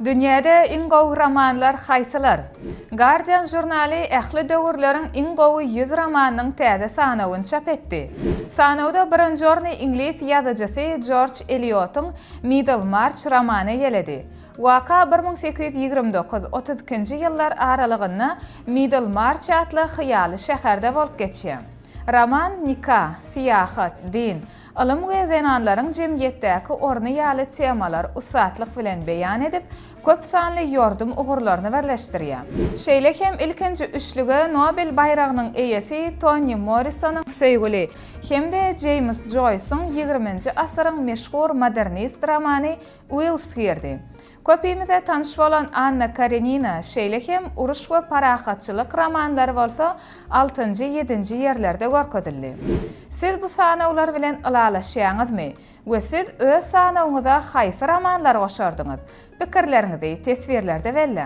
Dünýäde iň gowy romanlar haýsylar? Guardian žurnaly ähli döwürleriň iň gowy 100 romanynyň täze sanawyny çap etdi. Sanawda birinji orny iňlis ýazyjysy Jorj Eliotyň Middlemarç romany eýeledi. Waka 1829, 32-nji ýyllar aralygynda Middlemarç atly hyýaly şäherde bolup geçýär. Roman nika, syýahat, din, Ylym we zenanlaryň jemgyýetdäki orny ýaly temalar ussatlyk bilen beýan edip, köp sanly ýordum ugurlaryny birleşdirýär. Şeýle hem ilkinji üçlüge Nobel baýragynyň eýesi Toni Morrisonyň Söýgüli hem-de Jeýms Joýsuň ýigriminji asyryň meşhur modernist romany Uills girdi. Köpimize tanyş bolan Anna Karenina, şeýle hem Uruş we parahatçylyk romanlary bolsa altynjy, ýedinji ýerlerde görkezildi. Siz bu sanawlar bilen ylalaşýaňyzmy we siz öz sanawyňyza haýsy romanlary goşardyňyz? Pikirleriňizi teswirlerde belläň.